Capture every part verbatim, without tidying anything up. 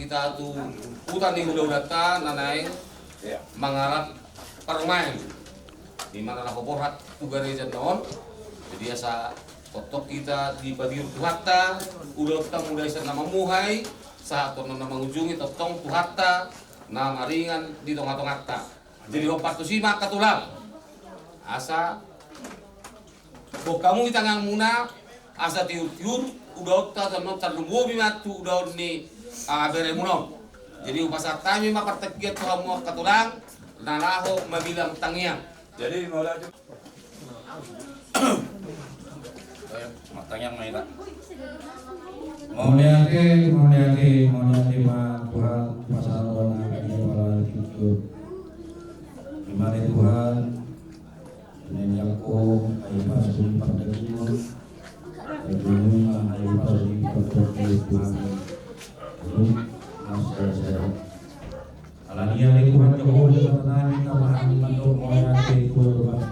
Hita tu huta ni hulahulanta na naeng mangalap parumaen. Di mana laho borhat tu gareja on. Jadi asa tongtong hita dipatiur Tuhanta, ulaonta mulai sian na mamuhai sahat tu na mangujungi, tongtong Tuhanta na maringan di tongatonganta. Jadi hombar tusi ma angka tulang. Asa boan hamu di tanganmuna, asa tiurtiur ulaonta, tongtong tarlumobi ma tu ulaon ni, ah, beremuna on. Jadi hupasahat hami ma partingkian tu hamu angka tulang na laho mabilang tangiang. Jadi mauliate. Martangiang ma hita. Mauliate, mauliate, mauliate ma Tuhan, pasahat Tuhan na di pala tingki. Ima ni Tuhan, nanyako ai pasu pardagingon, ai pasu pardagingon, Tuhan. Masa saya. Alani i ale Tuhan Jahowa Debata nami, tama hami mandok mauliate tu Ho Tuhan.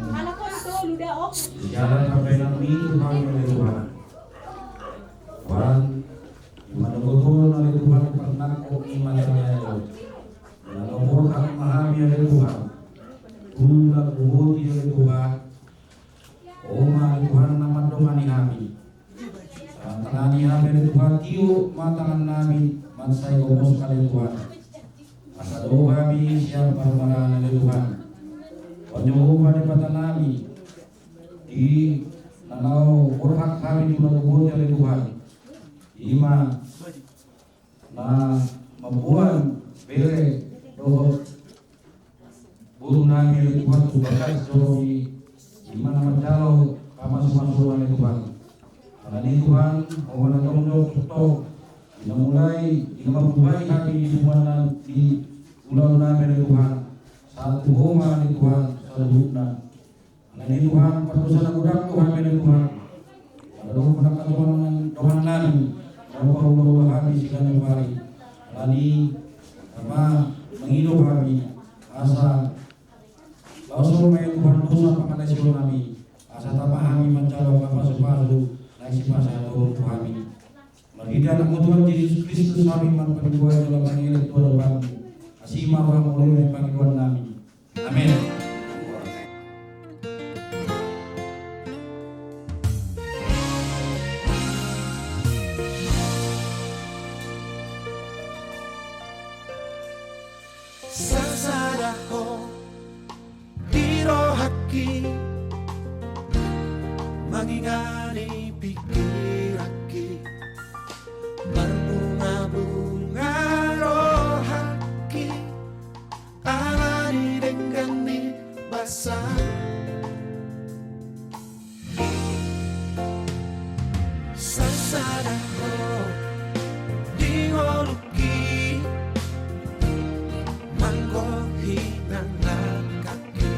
Di jalan pambahenanmi tu hami ale Tuhan. Tuhan, di mandohot ale Tuhan, pernah kok i manjalo. Lalu borhat ma hami ale Tuhan. Tulang bohoti ale Tuhan. Ho ma ale Tuhan na mandongani hami. Tangani hami ale Tuhan, tio ma tangannami mansai gomos ale Tuhan. Asa dao hami sian parmaraan ale Tuhan. Ho Jahowa Debatanami, di na laho borhat hami tu na bohot ale Tuhan. Ima na mamboan bere dohot boru nami ale Tuhan tu bagas joro i, ima na manjalo pamasumasu ale Tuhan. Alani i Tuhan, Ho ma na tongtong, di na mulai, di na mambuhai hami di punguan nami, di ulaon nami ale Tuhan, sahat tu Ho ma ale Tuhan saluhutna. Alani i Tuhan, pardosa na godang do hami ale Tuhan. Adong do angka dongan, dongan nami na paulaula hami siganup ari. Alani i ma mangido hami asa laos ro ma i Tuhan dosa pangalaosion nami, asa tama hami manjalo angka pasupasu na sipasahaton tu hami. Marhite Anakmu Tuhan Jesus Kristus hami marpangidoan jala mangelek tu adopanMu. Asi ma rohaM, olo ma i pangidoan nami. Amen. Sasada Ho di rohangki, mangingani pingkiranki, marbungabunga rohangki, alani denggan ni basaM. Sasada Ho di ngolungki, manggohi nang langkangki,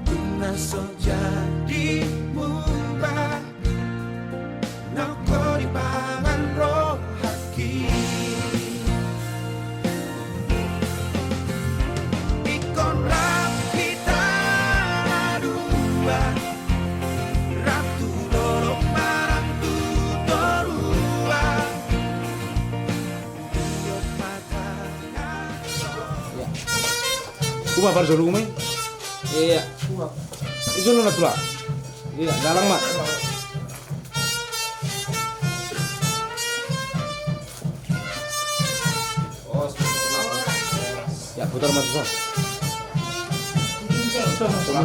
dung na so jadi mubah. Nang ho di pangan rohangki. Ingkon rap hita na dua, rap tu dolok manang tu toruan. Iya. Uma parjolo uma i. Iya. Ijolo na tulang. Iya, dalang ma. Ya, putar ma tulang. Coba, coba.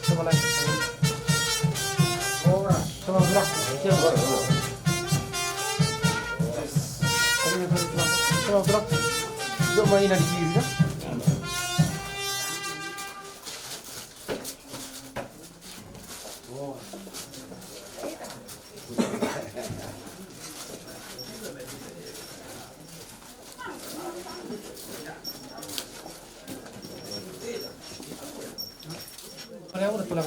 Coba lagi. Coba gerak. Coba gerak. Yuk, main di kiri, ya. Pareho ma tulang.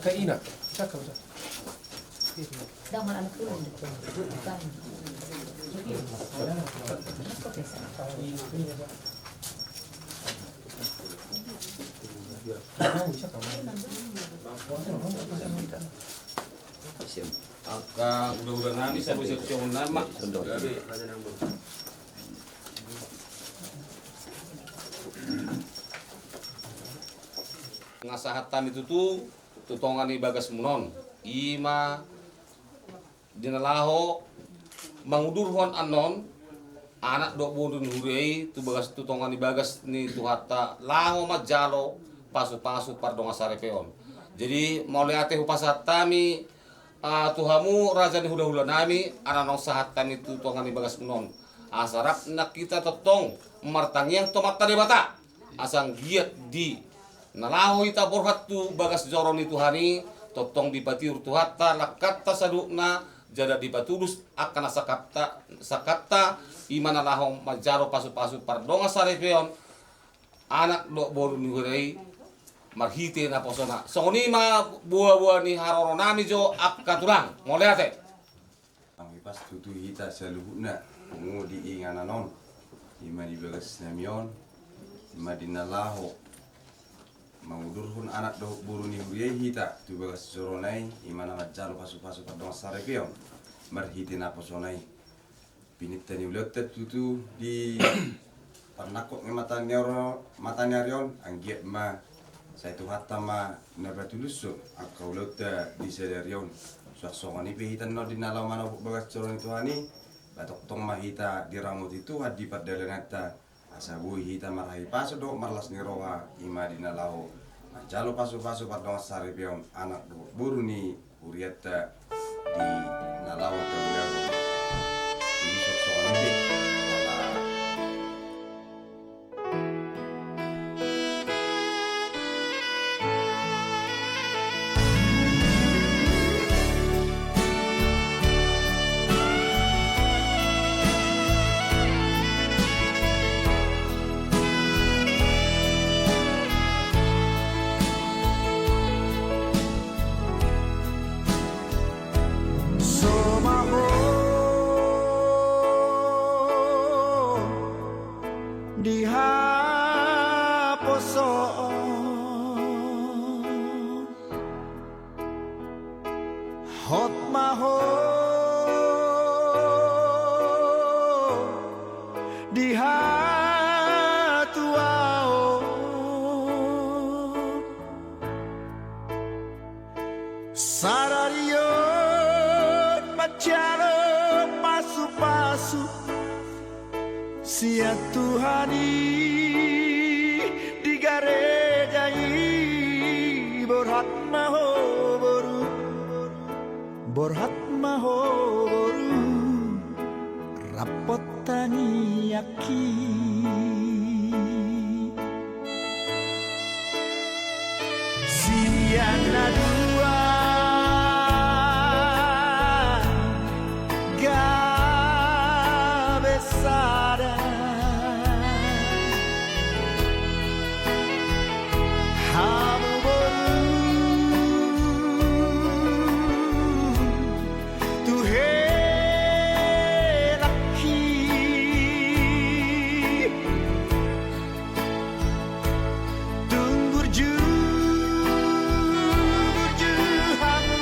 Kaina. Cakap, cakap. Angka hulahula nami, sabusian siamun nami ma. Nga sahat hami tutu tu tonga ni bagasmuna on, i ma di na laho mangudurhon annon anak dohot boru ni huria i tu bagas, tu tonga ni bagas ni Tuhanta, laho manjalo pasupasu pardongansaripeon. Jadi mauliate hupasahat hami, ah, tu hamu raja ni hulahula nami, ala naung sahat hami tu tonga ni bagasmuna on, asa rap nang hita tongtong martangiang tu Amanta Debata, asa anggiat di na laho hita borhat tu bagas joro ni Tuhan i, tongtong dipatiur Tuhanta langkanta saluhutna, jala dipatulus angka na sangkapta, sangkapta, i ma na laho manjalo pasupasu pardongansaripeon anak dohot boru ni huria i marhite naposona. Songon i ma boaboa ni haroro nami jo angka tulang. Mauliate. Anggiat pas tutu hita saluhutna pungu di inganan on, i ma di bagasnami on, i ma di na laho mangudurhon anak dohot boru ni huria i hita tu bagas jorona i, i ma na manjalo pasupasu pardongansaripeon marhite naposona i. Pininta ni ulaonta tutu di parnangkok ni mata ni ari, mata ni ari on, anggiat ma sai Tuhanta ma na patulushon angka ulaonta di sadari on. Suang songon i pe hita annon di na laho manopot bagas joro ni Tuhan i, ba tongtong ma hita diramoti Tuhan di pardalananta, asa boi hita marhahipason dohot marlas ni roha, i ma di na laho manjalo pasupasu pardongansaripeon anak dohot boru ni hurianta di na laho taulahon. Jadi songon i pe. So ma ho di haposoon, hot ma ho di hatuaon. Sadari on manjalo pasupasu sian Tuhan i di gareja i, borhat ma ho boru, borhat ma ho boru, rap tangiangki. Sian na dua gabe sada. Hamu boru tu helangki. Tung burju, burju hamu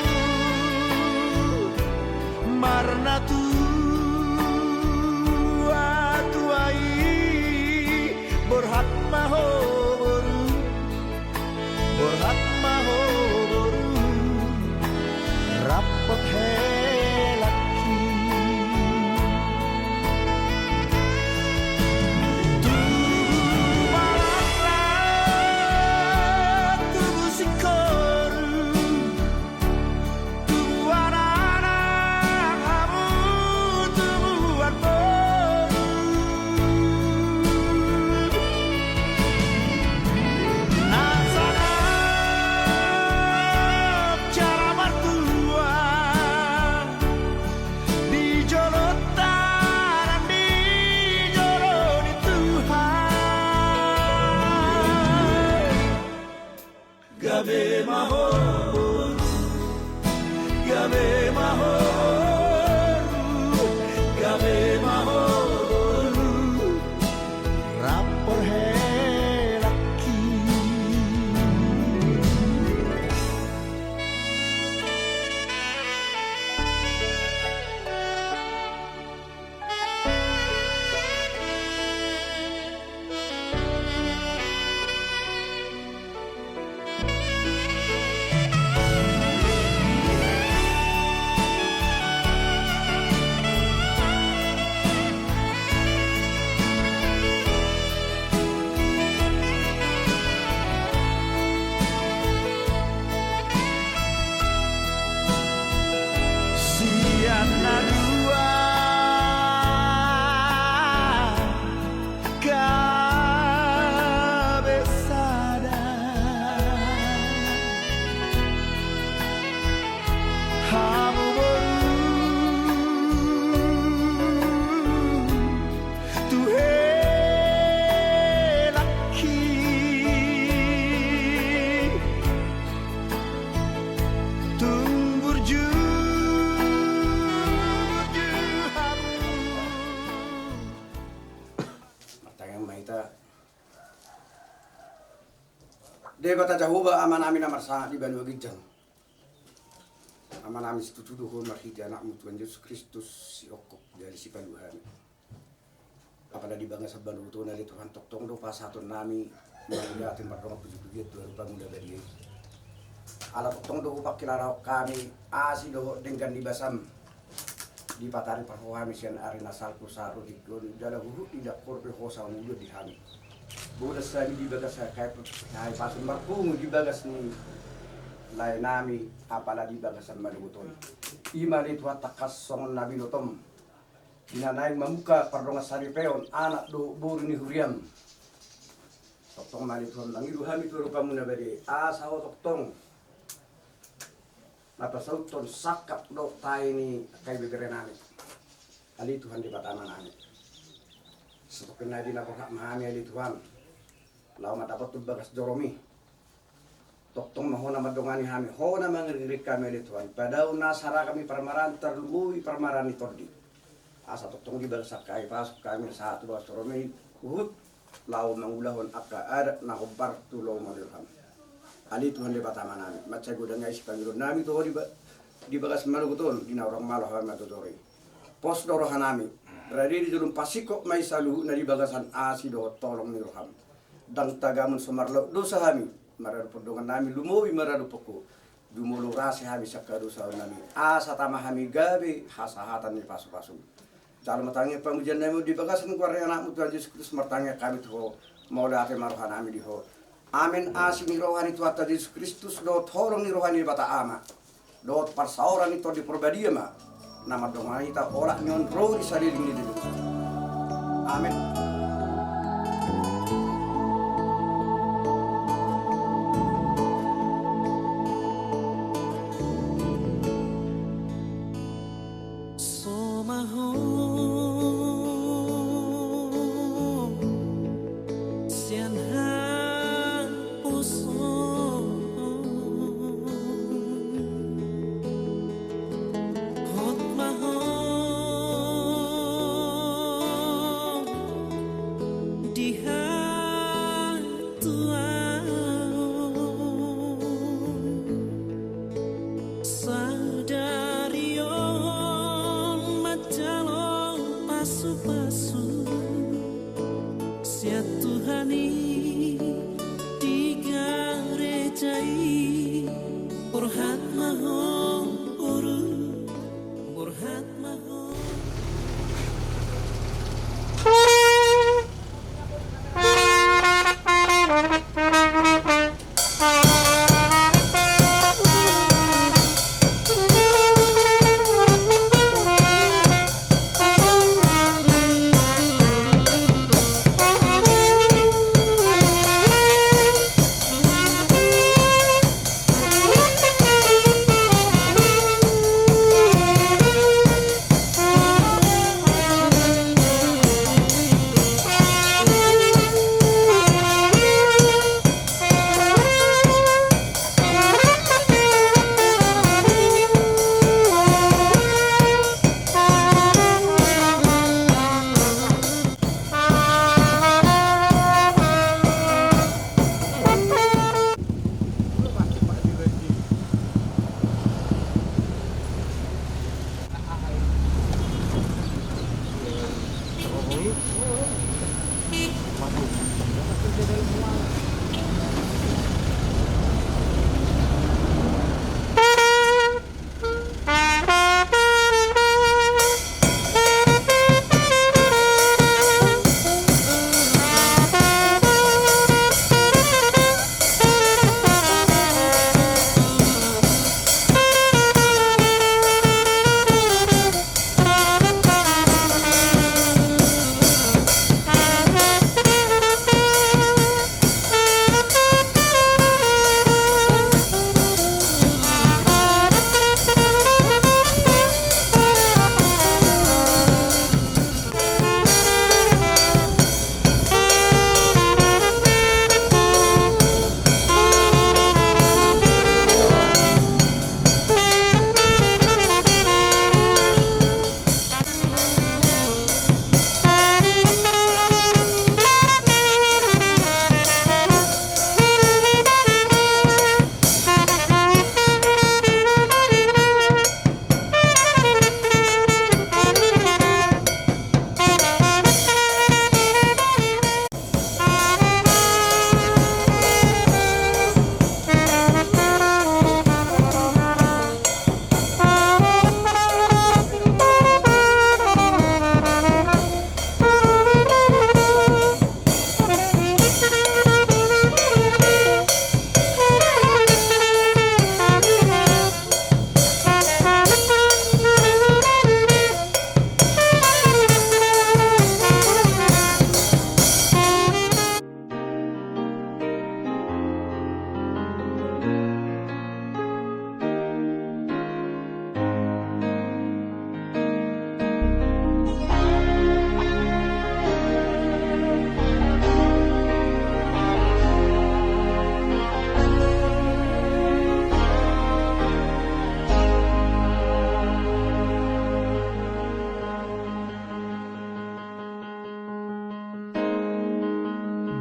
marnatua-tua i, borhat ma ho boru, borhat ma ho boru, rap helangki. Tubu ma laklak, tubu singkoru, tubuan anak hamu, tubuan boru. Nang sangap jala martua di jolonta nang di jolo ni Tuhan. Gabe ma ho boru, gabe ma ho boru, gabe ma ho boru, rap helangki. Debata Jahowa, Amanami na marsangap di banua ginjang, Amanami, situtu do Ho marhite Anakmu Tuhan Jesus Kristus, sihophop jala sipalu hami. Apala di bagasan manogot on, ale Tuhan, tongtong do pasahatonnami mauliate mardongan pujipujian tu adopanMu na badia i. Ala tongtong do hupangkilalahon hami asi dohot denggan ni basaM. Dipatarik Ho hami sian ari na salpu sahat tu tingki on, jala huhut didok Ho pe hosa mangula di hami. Bolas hami di bagasan hahipason, marpungu di bagas ni laenami, apala di bagasan manogot on. I ma ale Tuhan, tangkas songon na binotoM, di na naeng mamungka pardongan saripeon anak dohot boru ni huriaM. Tongtong ma ale Tuhan mangido hami tu adopanMu na badia i, asa Ho tongtong na pasauthon sangkap dohot tahi ni angka ibeberenami. Ale Tuhan Debata Amanami, satongkin nai di na borhat ma hami ale Tuhan, laho mandapothon bagas joroMi. Tongtong ma Ho na mandongani hami, Ho na mangiringiring hami ale Tuhan. Padao nasa ra hami parmaraan, tarlumobi parmaraan ni tondi. Asa tongtong di bagasan hahipason hami na sahat tu bagas joroMi, huhut laho mangulahon angka adat na hombar tu lomo ni rohaM. Ale Tuhan Debata Amanami, mansai godang nai sipangidoannami tu Ho di ba-, di bagas manogot on, di na hurang malo hami manjojori. Pos do rohanami, rade di jolom, pasingkop ma i saluhutna di bagasan asi dohot holong ni rohaM. Ndang tagamon so marlaok dosa hami maradophon dongannami, lumobi maradophon Ho. Jumolo rase hami sian hadosaonnami, asa tama hami gabe hasahatan ni pasupasu. Jalo ma tangiang pamujiannami on di bagasan goar ni Anakmu Tuhan Jesus Kristus, martangiang hami tu Ho, mauliate ma rohanami di Ho. Amen. Asi ni roha ni Tuhanta Jesus Kristus dohot holong ni roha ni Debata Ama dohot parsaoran ni Tondi Porbadia ma na mandongani hita olat ni on ro di saleleng ni lelengta. Amen. So ma Ho sian haposoon, hot ma Ho di hatuaon. Sadari on manjalo pasupasu sian Tuhan i.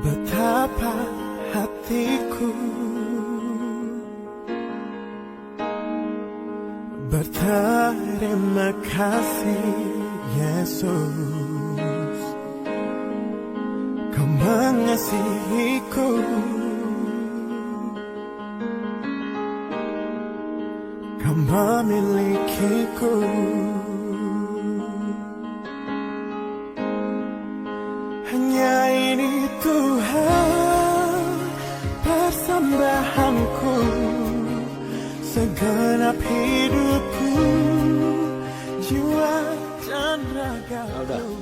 Betapa hatiku berterima kasih, Yesus, Kau mengasihiku, Kau memilikiku. Hanya ini Tuhan persembahanku, segenap hidupku, jiwa dan ragaku.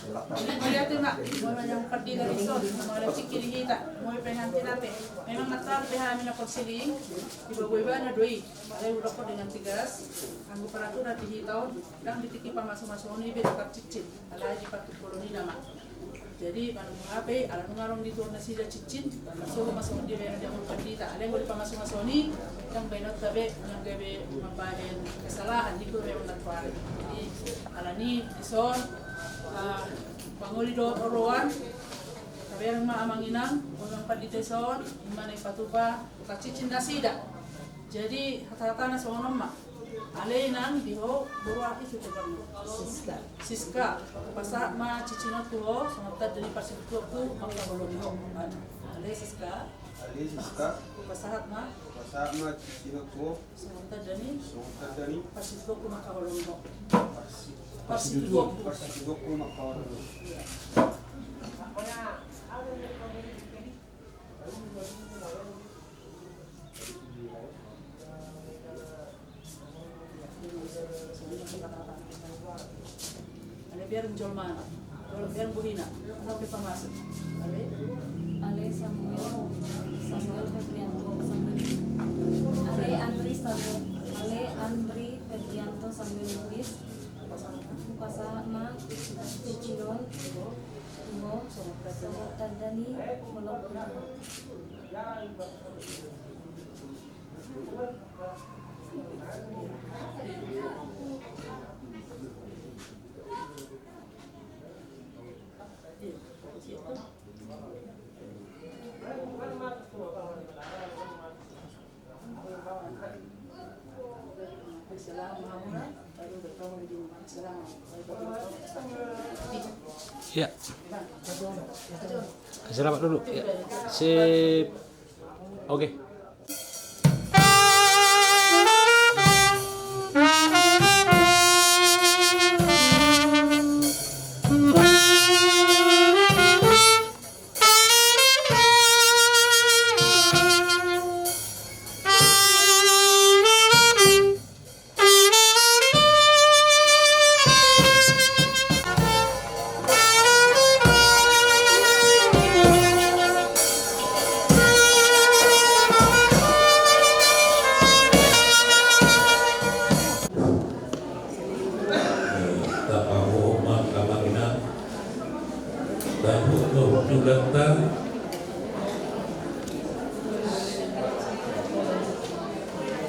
Jadi, mauliate ma, molo naung pandita dison, molo tingki di hita, molo pengantin ate. Memang na tarbe hami na konseling, di babo ibana do i, alai hudok dengan tegas, anggo peraturan di hita on, ndang di tingki pamasumasuon i be dapot cincin, alai di partingkian i nama. Jadi, molo hape, ala nunga adong di tuan nasida cincin, so, masuk di bena dia pandita, alai anggo di pamasumasuon i, ndang baenonta be, ndang gabe mambahen kesalahan, di guru yang berkuari. Jadi, alani, dison, ah, pangoli dohot oroan, tabereng ma amang inang, amang pandita dison, ima na ipatupa, pacincin nasida. Jadi, hata-hatana songon on ma. Ale inang, di ho, boru aha ise tu bang? Siska. Siska, pasahat ma cincin on tu ho, songon tanda ni parsitutuonku mangkaholongi ho. Ale Siska. Ale Siska. Pasahat ma. Pasahat ma cincin on tu ho. Songon tanda ni. Songon tanda ni. Parsitutuonku mangkaholongi ho. Parsi-, parsitutuonku. Parsitutuonku mangkaholongi ho. Iya. Ale biar jolma, jol-, biar buhina, tapi pamasuk. Ale. Ale Samuel, Samuel Febrianto, Samuel. Ale Andri Samuel, Ale Andri Febrianto, Samuel Lubis. Hupasahat ma cincin on tu ho, songon tanda ni holong. Iya. Kasih rapat dulu. Ya. Sip. Oke. Tapahohom ma amang inang. Tapahohom ma hundulanta.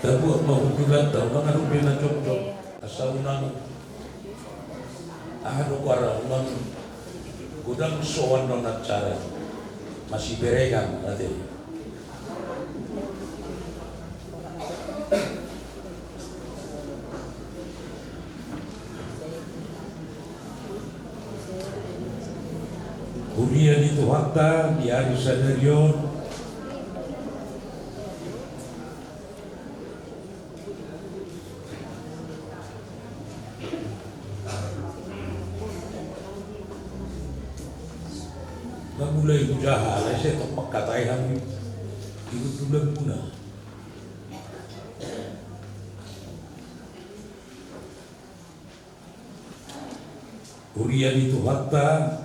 Tapahohom ma hundulanta, unang adong be na jongjong. Asa unang, aha do goarna, unang godang soan on acara. Masiberengan ate. Huria ni Tuhanta di ari sadari on. Nga mulai hujaha, alai sai tong mangkatai hami di hundulmuna. Huria ni Tuhanta,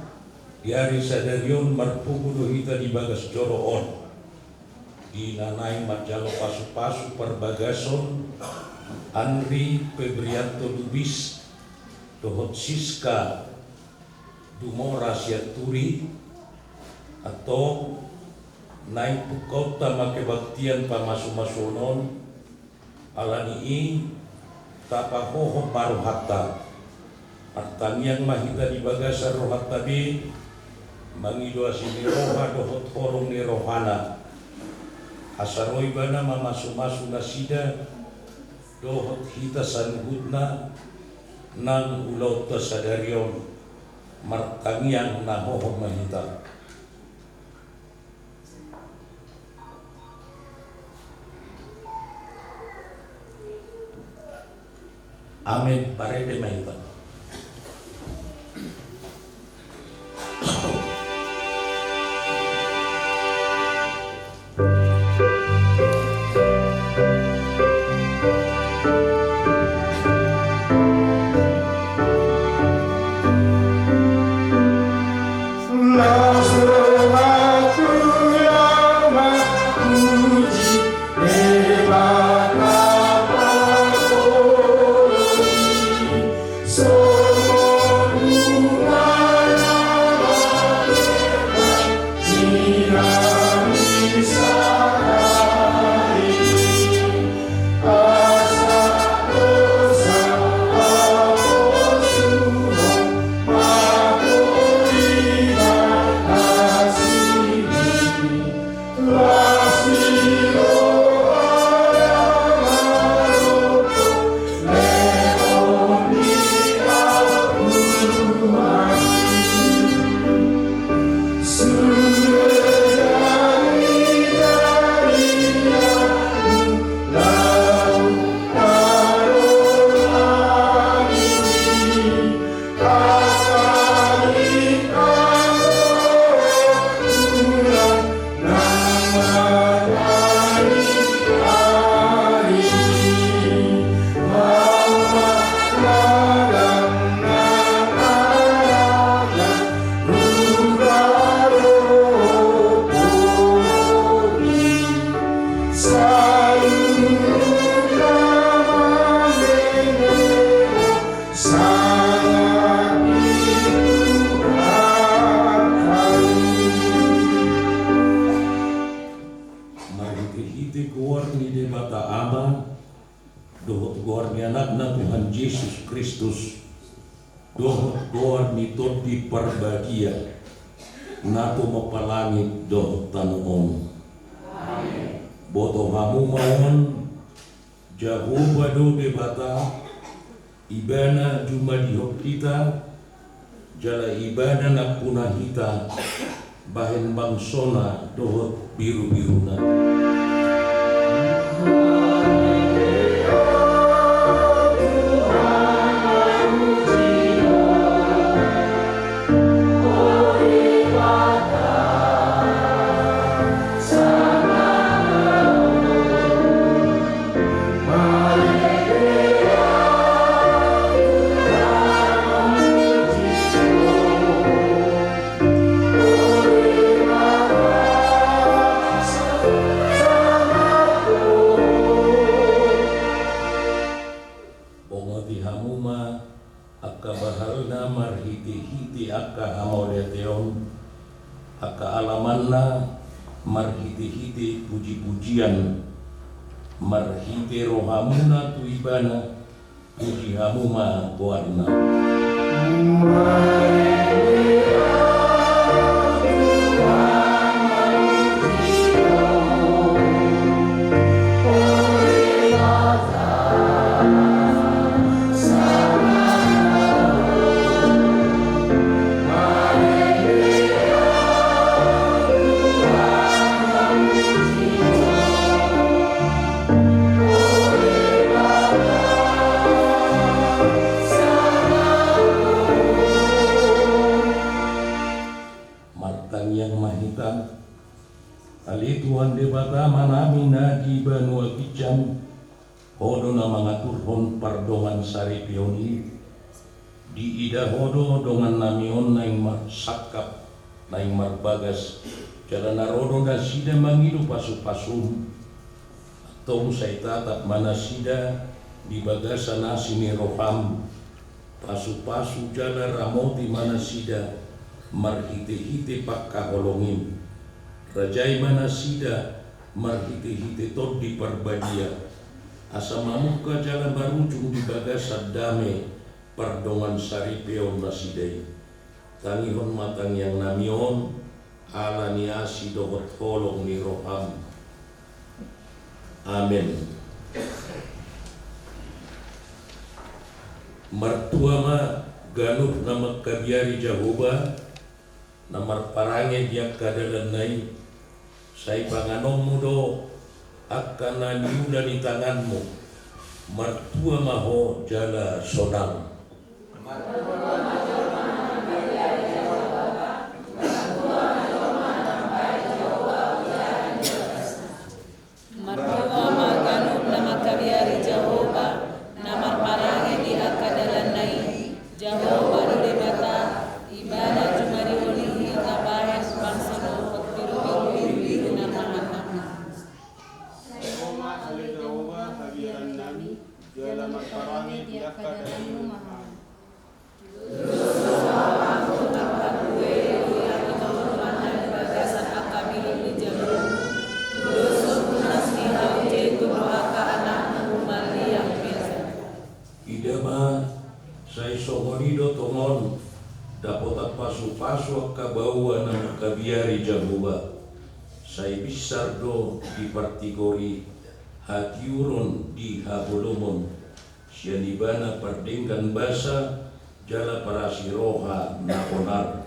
di ari sadari on marpungu do hita di bagas joro on. Di na naeng manjalo pasupasu parbagason Andri Febrianto Lubis dohot Siska Dumora Sianturi, antong naeng pungkaonta ma kebaktian pamasumasuon on. Alani i, Tapahohom ma rohanta. Martangiang ma hita di bagasan rohanta be, mangido asi ni roha dohot holong ni rohana. Asa ro ibana mamasumasu nasida dohot hita saluhutna nang ulaonta sadari on. Martangiang na hohom ma hita. Amen. Parede ma hita. Marhitehite goar ni Debata Ama, dohot goar ni Anakna Tuhan Jesus Kristus, dohot goar ni Tondi Parbadia, na tumompa langit dohot tano on. Amen. Boto hamu ma on, Jahowa do Debata, Ibana jumadihon hita, jala Ibana nampuna hita bahen bangsona dohot birubiruna. Bongoti hamu ma angka bahalna marhitehite angka hamauliateon, angka alamanna marhitehite pujipujian, marhite rohamuna tu Ibana, puji hamu ma goarna. Martangiang ma hita. Ale Tuhan Debata Amanami na di banua ginjang, Ho do na mangaturhon pardongan saripeon i. Diida Ho do dongannami on naeng marsangkap, naeng marbagas, jala na ro do nasida mangido pasupasum. Antong sai tatap ma nasida di bagasan asi ni roham. Pasupasu jala ramoti ma nasida marhitehite pangkaholongim. Rajai ma nasida marhitehite Tondi Parbadia. Asa mamungka jala marujung di bagasan dame pardongansaripeon nasida i. Tangihon ma tangiangnami on, ala ni asi dohot holong ni roham. Amen. Martua ma ganup na mangkabiari Jahowa, na marparange di angka dalanna i, sai panganonmu do angka na niula ni tanganmu, martua ma ho jala sonang. Martua ma ganup na mangkabiari Jahowa, na marparange di angka dalanna i, Jahowa do Debata, ibana jumadihon i hita bahen bangso dohot pirupiru birubiru na mangan mangan. Sai Ho ma ale Jahowa habiarannami, jala marparange di angka dalanmu ma Ham. Ida ma, sai songon i do tongon dapotan pasupasu angka baoa na mangkabiari Jahowa, sai binsar do dipartigor i hatiuron di haholomon. Sian ibana pardenggan basa jala parasi roha na onar.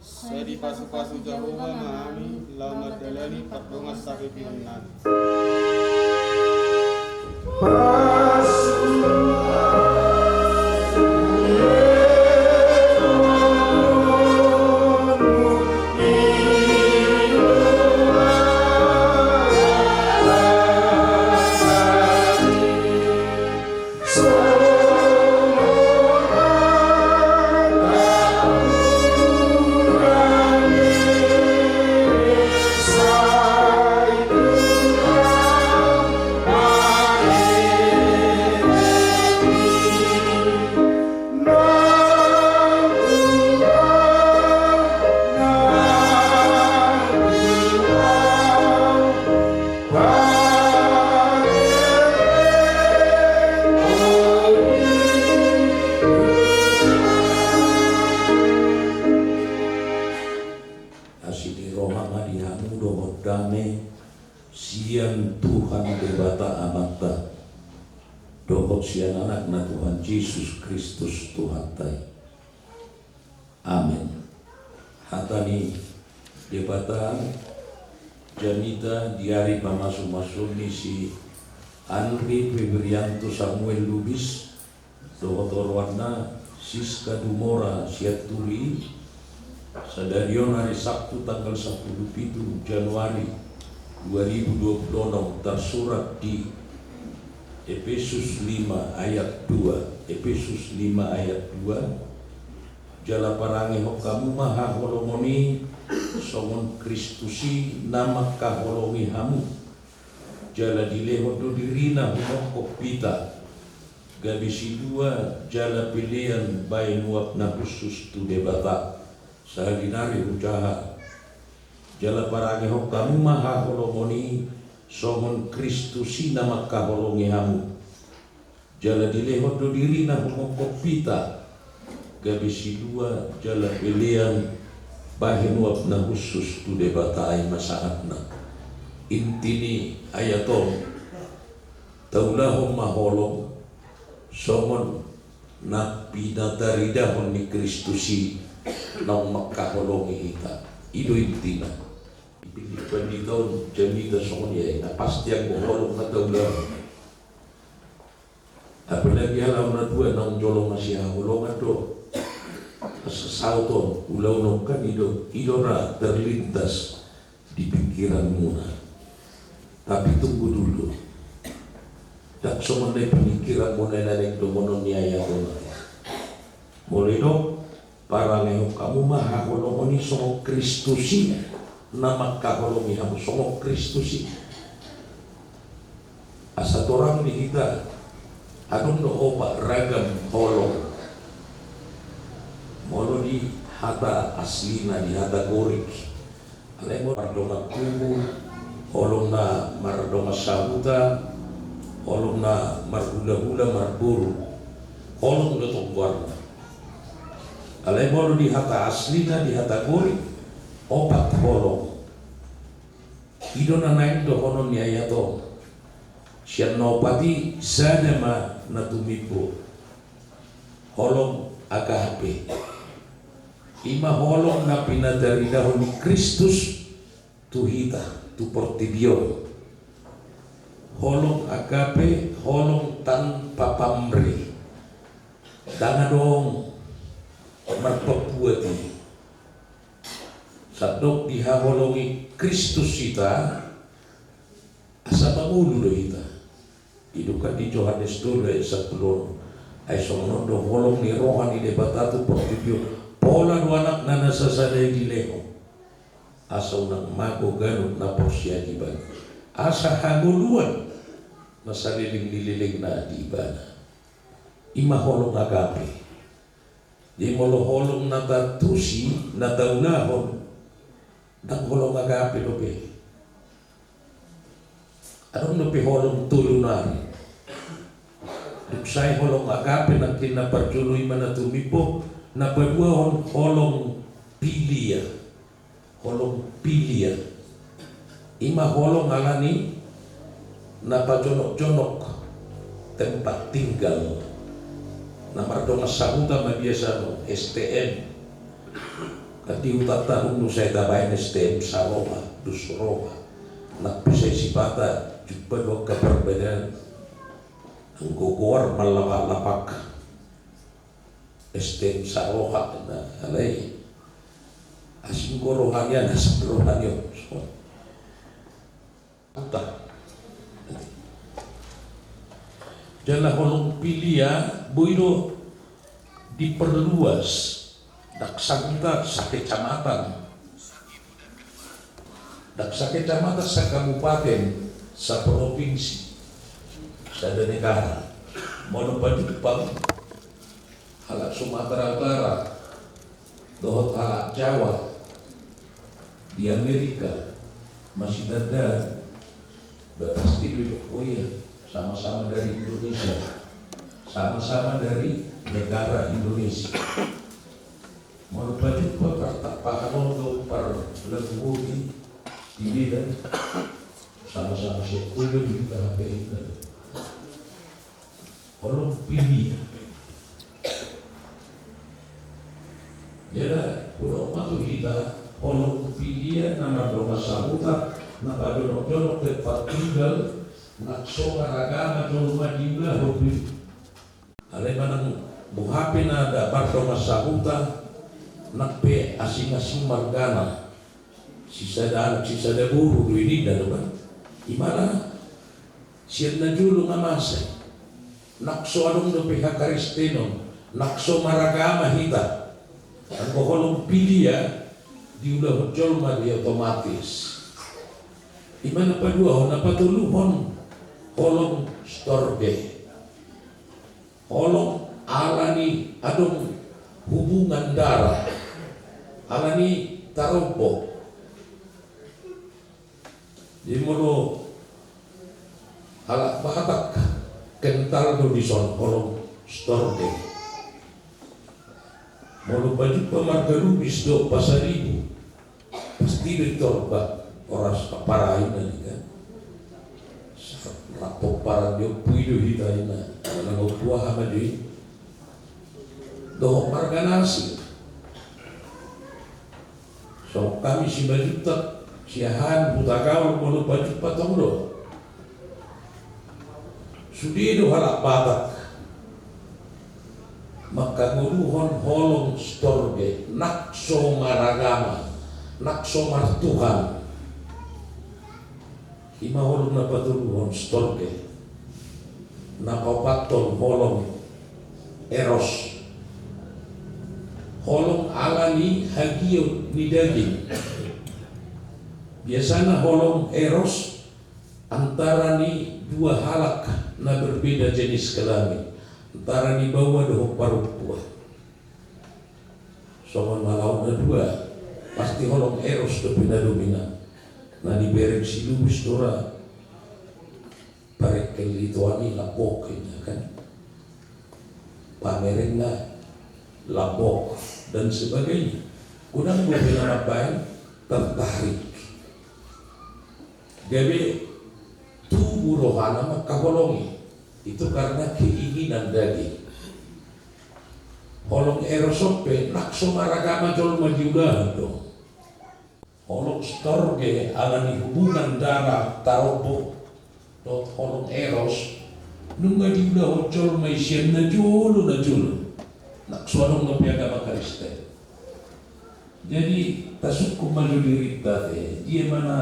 Sai dipasupasu Jahowa ma hami laho mandalani pardongansaripeonnami. Asi ni roha ma di hamu dohot dame sian Tuhan Debata Amanta dohot sian Anakna Tuhan Jesus Kristus Tuhanta i. Amen. Hata ni Debata jamita di ari pamasumasuon ni si Andri Febrianto Samuel Lubis dohot oroanna Siska Dumora Sianturi, sadari on ari Sabtu tanggal sampulu pitu Januari dua ribu dua puluh enam, tarsurat di Epesus lima ayat dua, Epesus lima ayat dua, jala parangehon hamu ma haholomon i songon Kristus i na mangkaholongi hamu, jala dilehon do dirina humongkop hita, gabe silua jala pelean bahen uap na hushus tu Debata, sahali nari hujaha. Jala parangehon hamu ma haholomon i songon Kristus i na mangkaholongi hamu. Jala dilehon do dirina humongkop hita, gabe silua jala pelean bahen uap na hushus tu Debata, i ma sahatna. Inti ni ayat on, taulahon ma holong songon na pinataridahon ni Kristus i naung mangkaholongi hita. I do intina. Pindik pandita on jamita songon i, ai na pasti anggo holong ma taulahon. Apalagi halaho na dua naung jolo masihaholongan do. Asa saut on ulaon on kan i do, i do ra terlintas di pingkiranmuna. Tapi tunggu dulu. Ndang songon na i pingkiranmuna na naeng dohonon ni ayat on. Molo i do, parangehon hamu ma haholomon i songon Kristus i na mangkaholongi hamu, songon Kristus i. Asa torang di hita, adong do opat ragam holong. Molo di hata aslina, di hata Gorik, alai molo mardongan tubu, holong na mardongan sahuta, Holong na marhulahula marboru, holong do tong goarna. Alai molo di hata aslina, di hata Gorik, opat holong. I do na naeng dohonon ni ayat on. Sian na opat i sada ma na tumimbo. Holong agape. I ma holong na pinataridahon ni Kristus tu hita, tu portibi on. Holong agape, holong tanpa pamrih. Ndang adong marpambuat i. Sandok dihaholongi Kristus hita, asa mangolu do hita. Didok di Johannes tolu ayat sampulu onom. Ai songon on do holong ni roha ni Debata tu portibi on. Pola do Anakna na sasada i dilehon, asa unang mago ganup na porsea di Ibana, asa hangoluan na saleleng ni lelengna di Ibana. I ma holong agape. Jadi molo holong na taantusi, na taulahon, ndang holong agape dope. Adong dope holong tolu nari. Dung sae holong agape nangkin na parjolo i ma na tumimbo, na paduahon holong pilia. Holong pilia. I ma holong alani na pajonokjonok tempat tinggal. Na mardongan sahuta ma biasa on, S T M. Kan di hutanta dung sai tabaen S T M saroha, dos roha. Nang pe sai sipata jumpa do angka parbedaan. Anggo goar mallapakllapak. S T M saroha, na alai asing do roha ni an, asing roha ni on. Uta. Jala holong pilia boi do diperluas, ndang sahuta sakecamatan, ndang sakecamatan, sakabupaten, saprovinsi, sada negara. Molo pajumpang halak Sumatera Utara dohot halak Jawa di Amerika, masih dada, pasti didok, oh iya, sama-sama dari Indonesia, sama-sama dari negara Indonesia. Molo pajumpang, partapahan on do, parlagu boti, di beda, sama-sama sekolah di H P I. Holong pilia. Jala, hudok ma tu hita, holong pilia na mardongan sahuta, na pajonokjonok tempat tinggal, nang so maragama jolma di ulaon. Alai manang boha pe na mardongan sahuta, nang pe asingasing margana, sisada anak sisada boru do i ninna do kan. Imana sian na jolo nga masa i. Nang so adong dope hakristenon, nang so maragama hita, anggo holong pilia diulahon jolma do i otomatis. Imana paduahon, na patoluhon holong storge. Holong alani adong hubungan darah, alani tarombo. Jadi molo halak Batak kental do dison holong storge. Molo pajumpang marga Lubis dohot Pasaribu, pasti do i torbat, oras parai na ni kan. Rap pomparan di ompu i do hita inna. Ala na ompu aha ma do i. Dohot marga Nasir. So hami Simanjuntak, Siahaan, Hutagaol, molo pajumpang tong do. Sude do halak Batak mangkangoluhon holong storge, nang so maragama, nang so martuhan. Ima holong na patoluhon storge. Na paopathon holong eros. Holong alani hagiot ni daging. Biasana holong eros antara ni dua halak na berbeda jenis kelamin, antara ni baoa dohot parompuan. Songon molo na dua, pasti holong eros dope na dominan. Na dibereng si Lubis do ra, pareng Ritual ni lambok ini kan, pamereng na lambok dan sebagainya. Godang dope na mambaen tertarik. Gabe tubu rohana mangkaholongi. Itu karena keinginan daging. Holong eros on pe nang so maragama jolma diulahon do. Holong storge ala ni hubungan darah tarombo dohot holong eros nunga diulahon jolma i sian na jolo na jolo. Nang so adong dope agama Kristen. Jadi tasungkun ma jo dirinta te, dia ma na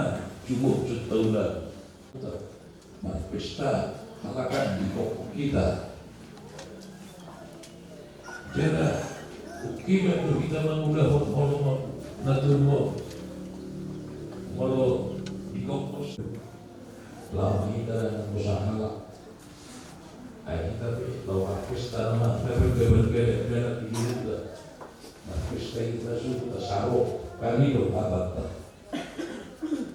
jumuk jut taula. Marpesta halak an di pokok hita. Jala ungkilon do hita mangulahon holong na tolu on. Molo di pokok laho hita dosa halak. Ai hita pe laho marpesta nama na bergabar galak-galak di hita. Marpesta hita suda saro kami do hatanta.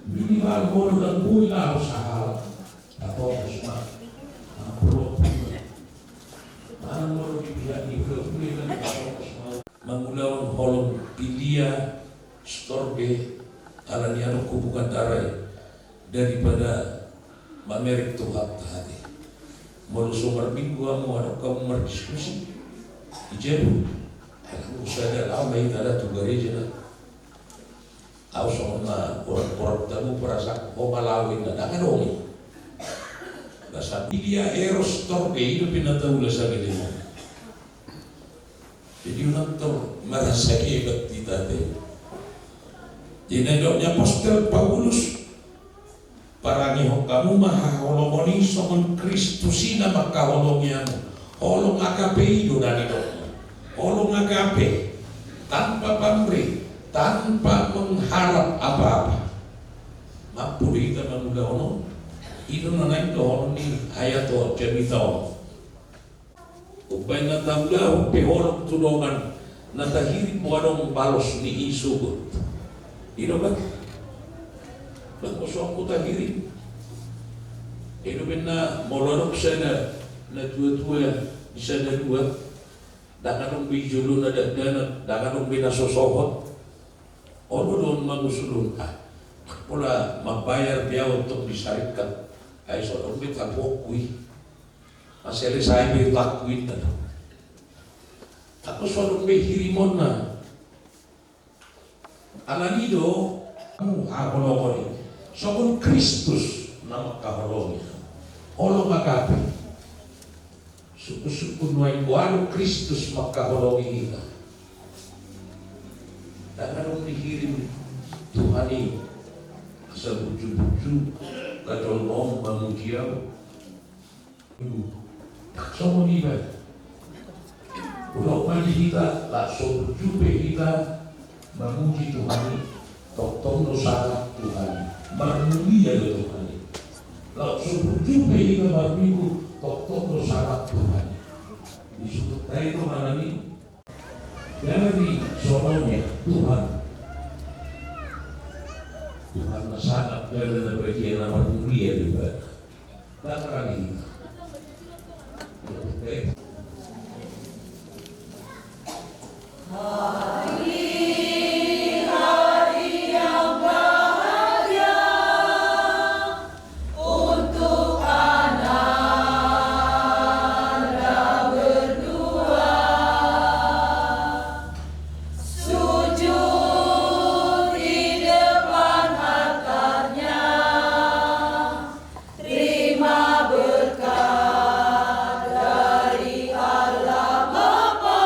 Minimal molo ndang boi laho sahalak, tatongos ma. Amprop. Manang molo di pihak ni hula-hula kan tatongos ma. Mangulahon holong pilia storge ala ni adong hubungan darah i daripada mamereng Tuhanta hate. Molo so marminggu hamu adong hamu mardiskusi, ijai do. Ai lamu sada laho ma hita da tu gareja da. Au songon na orang-orang tamu perasaan ho malawi na dang adong i. Basa pilia eros storge i dope na taula sagalengon. Jadi unang tor merasa hebat hita te. Jadi na didok ni apostel Paulus, parangehon hamu ma haholongon i songon Kristus i na mangkaholongi hamu. Holong agape i do na nidokna. Holong agape, tanpa pamrih, tanpa mengharap apa-apa. Mampu do hita mangulahon on. I do na naeng dohonon ni ayat on, jamita on. Umbaen na taulahon pe holong tu dongan na tahirim, adong balos ni i sogot. I do kan? Bangko so anggo tahirim. I do umbaen na molo adong sada na tua-tua di sada dua, dang adong be i jolona dakdanak, dang adong be na so sohot. Olo do on mangusulhon, ah, pola mambayar be au tong di saringkap. Ai so adong be tapuonku i. Maselesai be utangku inna do. Anggo so adong be hirimonna. Alani do hamu haholongon i songon Kristus na mangkaholongi. Holong agape. Sungkun-sungkun nuaeng boha do Kristus mangkaholongi hita. Dang adong dihirim Tuhan i asa burju-burju, jolma on mamuji au. Songon i ma. Olo ma di hita, laos so burju pe hita mamuji Tuhan i, tongtong do sangap Tuhan i. Marmulia do Tuhan i. Laos so burju pe hita marminggu, tongtong do sangap Tuhan i. Disebut tadi do manang i. Jadi songon i Tuhan. Tuhan na sangap, Tuhan na badia, na marmulia do Tuhan. Terima berkat dari Allah Bapa,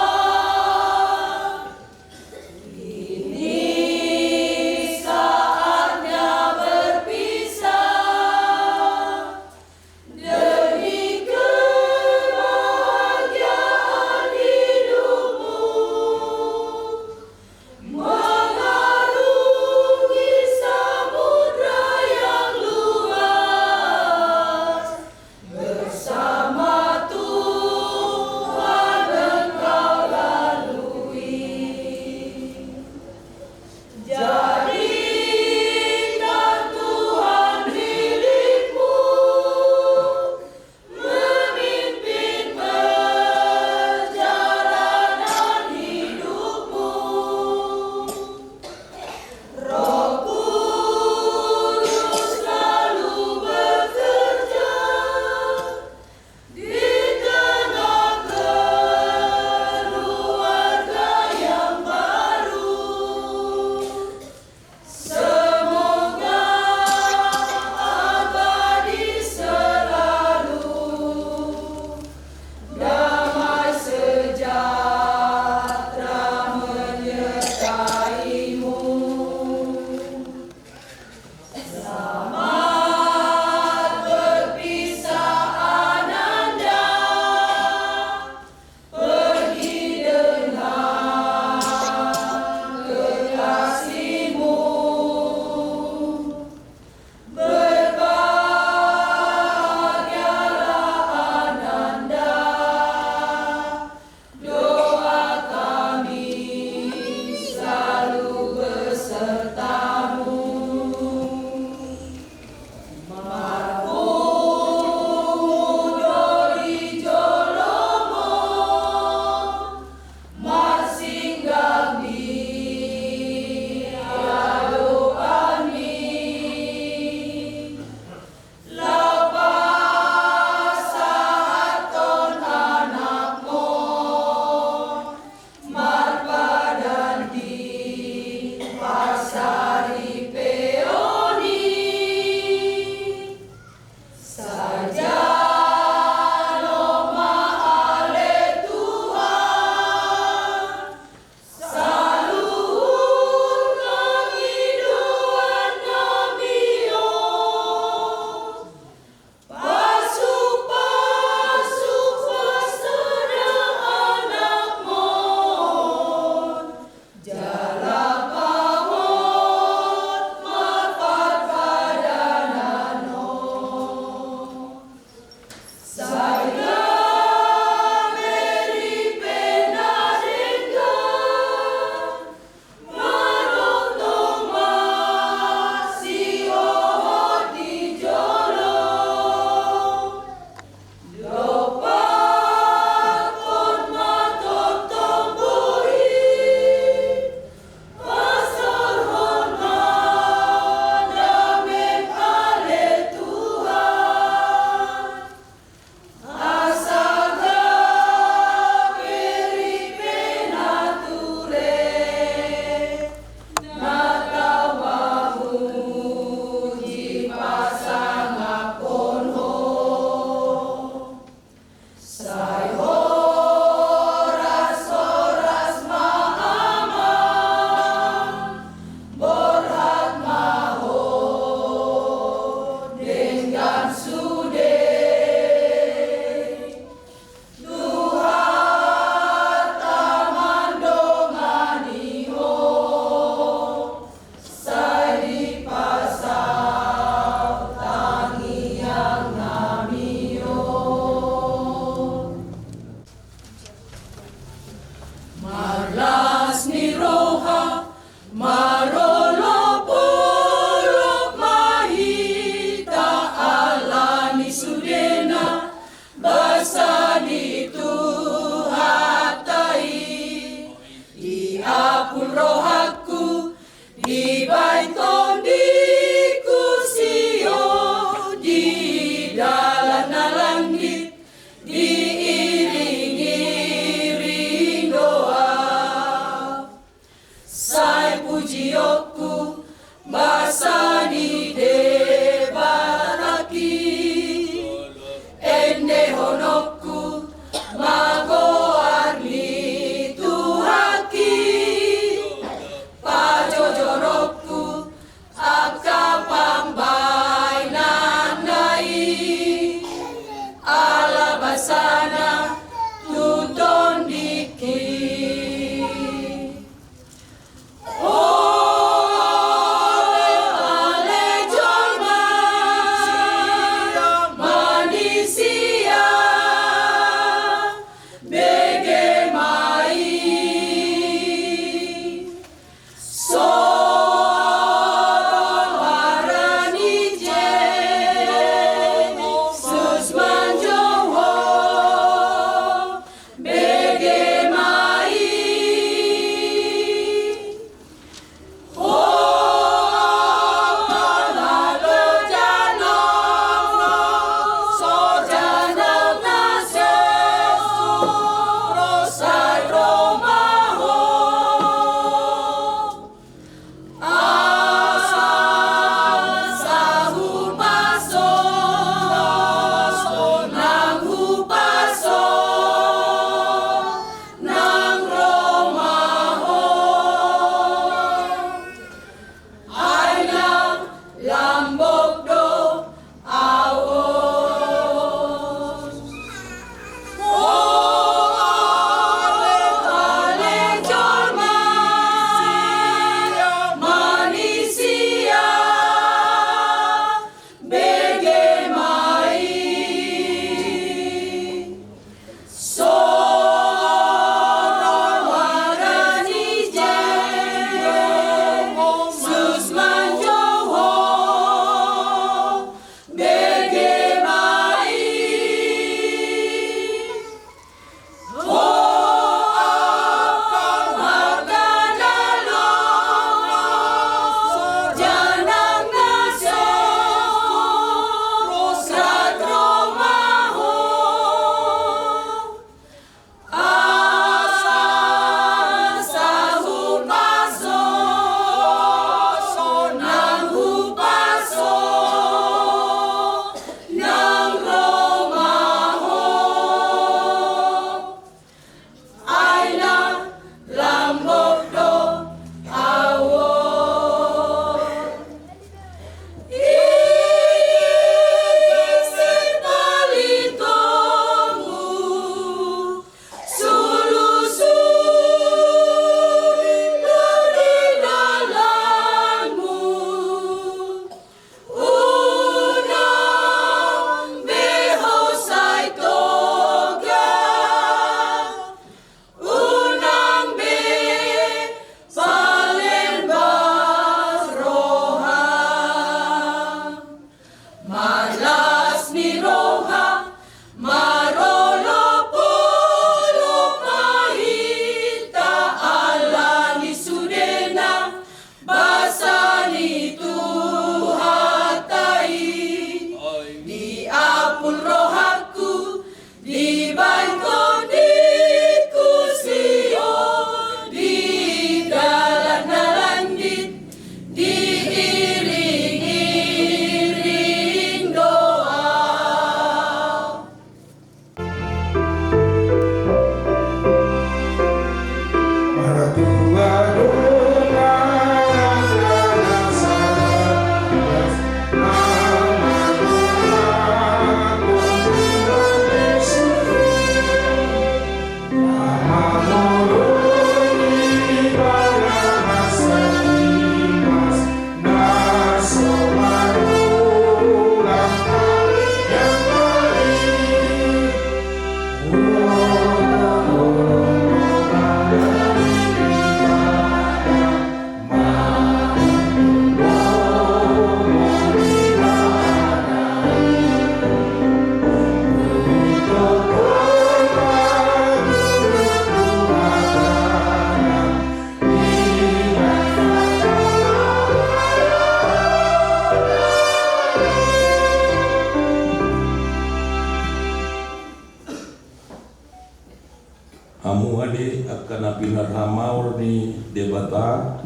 Hamu ate angka na pinarhamaol ni Debata,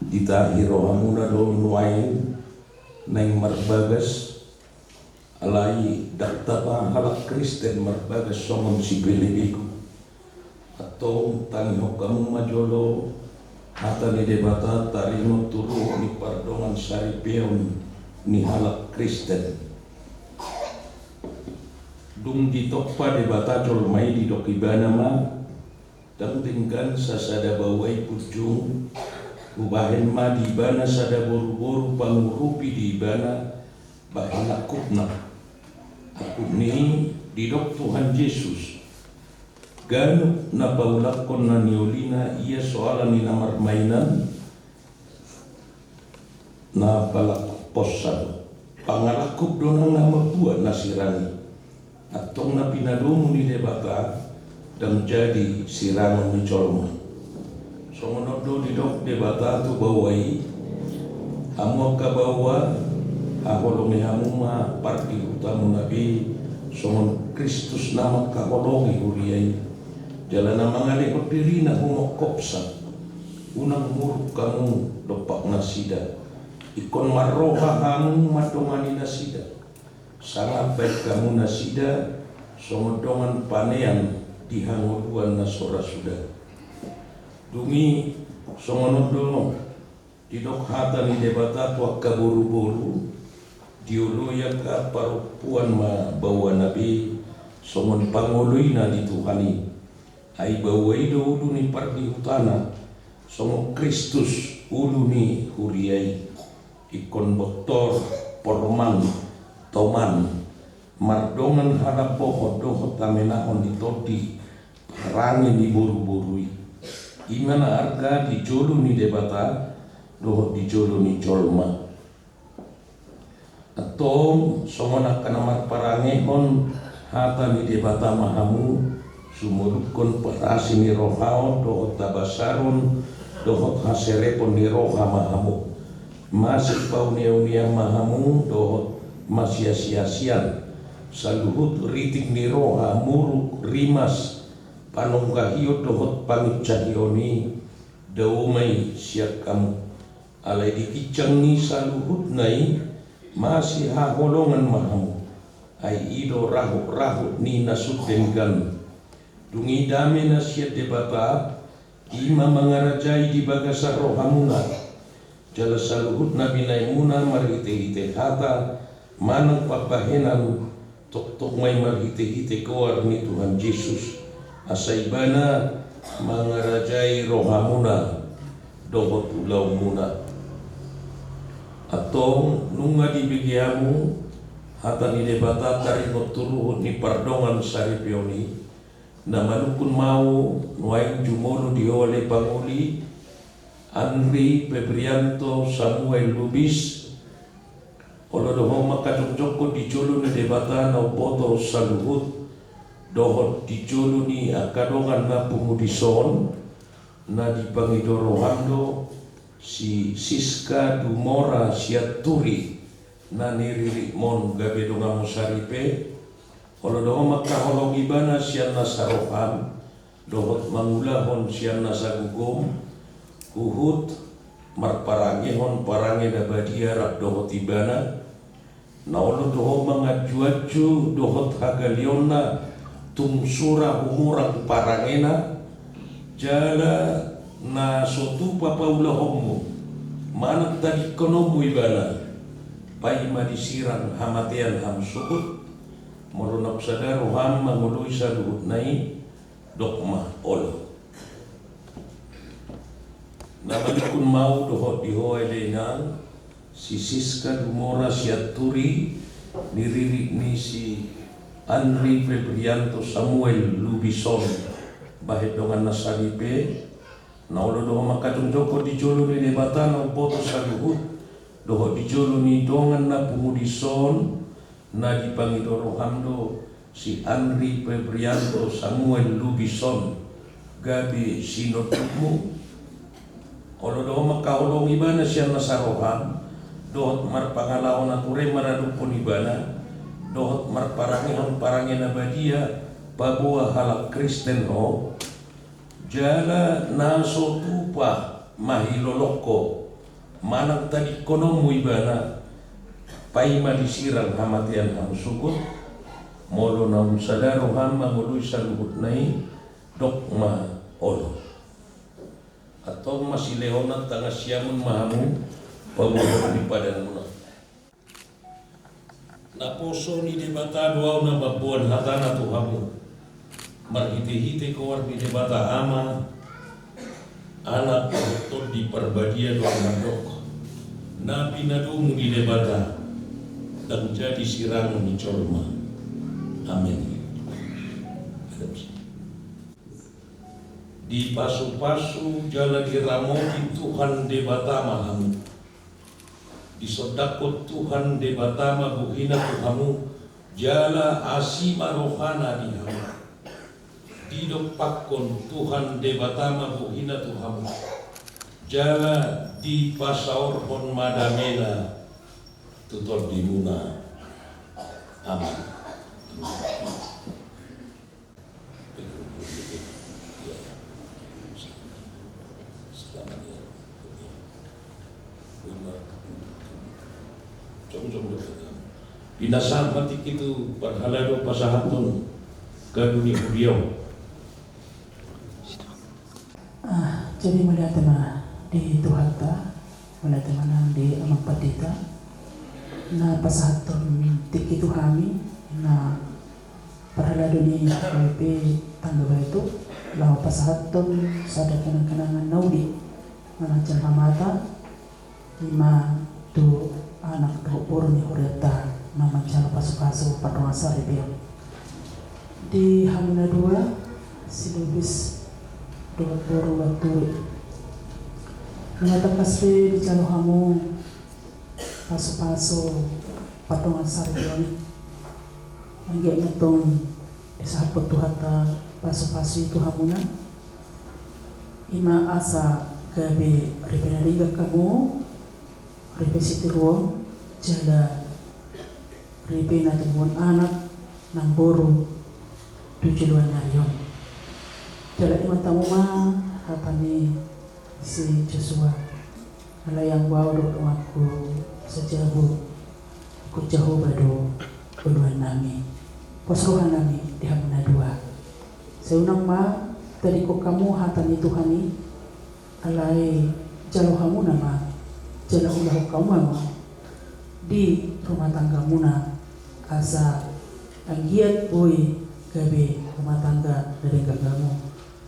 ditahi rohamuna do nuaeng naeng marbagas. Alai ndang tapa halak Kristen marbagas songon sipelebegu. Antong tangihon hamu ma jolo hata ni Debata taringot tu ruhut ni pardongan saripeon ni halak Kristen. Dung ditompa Debata jolma i, didok Ibana ma, ndang denggan sasada baoa i punjung, hubahen ma di ibana sada boruboru pangurupi di ibana bahen angkupna. Angkup ni i didok Tuhan Jesus, ganup na paulakkon na niolina ia so ala ni na marmainan, na palangkup pos do. Pangalangkup do nang na mambuat na sirang i. Antong na pinadomu ni Debata ndang jadi sirangon ni jolma. Songon on do didok Debata tu baoa i, hamu angka baoa, haholongi hamu ma pardihutamuna be songon Kristus na mangkaholongi huria i. Jala na mangalehon dirina humongkopsa, unang muruk hamu dompak nasida. Ingkon marroha hamu mandongani nasida, sangap baen hamu nasida songon dongan panean di hangoluan na so ra suda. Dung i songon on do didok hata ni Debata tu angka boruboru, dioloi angka parompuan ma baoana be songon pangoloina di Tuhan i. Ai baoa i do ulu ni pardihutana, songon Kristus ulu ni huria i. Ingkon bontor, porman, toman, mardongan halambohon dohot hamenahon ni tondi parange ni boruboru i. I ma na arga di jolo ni Debata dohot di jolo ni jolma. Antong songon angka na marparangehon hata ni Debata ma hamu, sumolukhon parasi ni roha on dohot habasaron dohot haserepon ni roha ma hamu. Masipaune-, unean ma hamu dohot masiasiasian. Saluhut ritik ni roha, muruk, rimas, panonggahion dohot panginsahion i dao ma i sian hamu. Alai di ginjang ni saluhutna i masihaholongan ma hamu. Ai i do rahut-rahut ni na sun denggan. Dung i dame na sian Debata, i ma mangarajai di bagasan rohamuna. Jala saluhut na binaenmuna marhite-hite hata manang pambahenan, tongtong ma i marhite-hite goar ni Tuhan Jesus, asa Ibana mangarajai rohamuna dohot ulaonmuna. Antong nunga dibege hamu hata ni Debata taringot tu ruhut ni pardongan saripeon i, na manungkun ma au nuaeng jumolo di ho ale pangoli, Andri Febrianto Samuel Lubis, olo do ho mangkajongjongkon di jolo ni Debata na umboto saluhut, dohot di jolo ni angka dongan na pungu dison, na dipangido roham do si Siska Dumora Sianturi, na niriritmon gabe donganmu saripe, olo do ho mangkaholongi ibana sian nasa roham, dohot mangulahon sian nasa gogom, huhut marparangehon parange na badia rap dohot ibana, na olo do ho manganju-anju dohot hagaleonna tung sura humurang parangena, jala Na so tupa paulahonmu manang tadingkononmu ibana, paima disirang hamatean hamu sogot, molo naung sada roham mangoloi saluhutna i, dok ma olo. Na manungkun mau dohot di ho ale inang, si Siska Dumora Sianturi, ni ririt ni si Andri Febrianto Samuel Lubison, bahen dongan na saripe, na olo do ho mangkajongjonghon di jolo ni Debata na umboto saluhut, dohot di jolo ni dongan na pungu dison, na dipangido roham do si Andri Febrianto Samuel Lubison gabe sinondukmu. Olo do ho mangkaholongi ibana sian nasa roham, dohot marpangalaho na ture maradophon ibana, dohot marparangehon parange na badia paboa halak Kristen ho. Jala na so tupa mahilolongko manang tadingkononmu ibana, paima disirang hamatean hamu sogot, molo naung sada roham mangoloi saluhutna i, dok ma olo. Antong masilehonan tangan siamun ma hamu, paboahon ni padanmuna. Naposo ni Debata do ahu na mamboan hatana tu hamu, marhitehite goar ni Debata Ama, Anak dohot Tondi Parbadia do ahu mandok, na pinadomu ni Debata, ndang jadi sirangon ni jolma. Amen. Dipasupasu jala diramoti Tuhan Debata ma hamu. Disondangkon Tuhan Debata ma bohina tu hamu, jala asi ma rohana di hamu. Didompakkon Tuhan Debata ma bohina tu hamu, jala dipasaorhon ma damena tu tondimuna. Amen. Binasa mati kitu parhalado pasahathon kadu ni huria on. Ah, jadi mauliate ma di Tuhanta, mauliate ma nang di Amang Pandita, na pasahathon tingki tu hami, na parhalado ni H K B P Tangga Batu, laho pasahathon sada kenang-kenangan na uli, na manjalo hamata, ima tu anak dohot boru ni hurianta na manjalo pasu-pasu pardongansaripeon. Di hamu na dua, si Lubis dohot boru Banturi. Nunga tangkas be dijalo hamu pasu-pasu pardongansaripeon. Anggiat ma tong disahaphon Tuhanta pasu-pasu i tu hamuna. Ima asa gabe ripe na denggan hamu, ripe sitiruon, jala ripe na tubuhon anak nang boru tu joloan ni ari on. Jala ingot hamu ma hata ni si Josua. Alai anggo ahu dohot donganku sajabu, ingkon Jahowa do oloan nami. Pos roha nami di hamu na dua. Sai unang ma tadingkon hamu hata ni Tuhan i, alai jalo hamuna ma, jala ulahon hamu ma di rumah tanggamuna, asa anggiat boi gabe rumah tangga na denggan hamu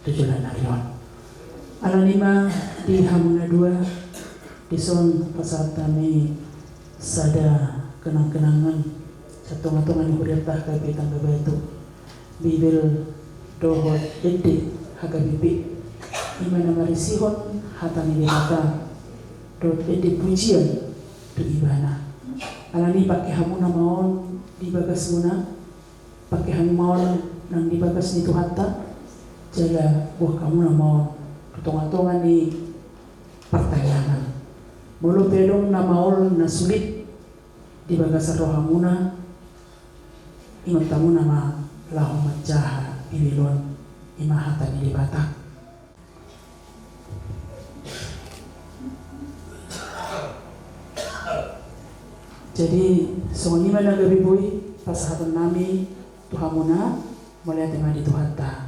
tu joloan ni ari on. Alani ma di hamu na dua, dison pasahat hami sada kenang-kenangan sian tonga-tonga ni hurianta H K B P Tangga Batu, Bibel dohot ende H K B P, ima na marisihon hata ni Debata dohot ende pujian tu Ibana. Alani pangke hamuna ma on di bagasmuna, pangke hamu ma on nang di bagas ni Tuhanta, jala boan hamuna ma on tu tonga-tonga ni partangiangan. Molo pe adong na maol na sulit di bagasan rohamuna, ingot hamuna ma laho manjaha Bibel on, ima hata ni Debata. Jadi songon i ma na gabe boi pasahaton nami tu hamuna. Mauliate ma di Tuhanta.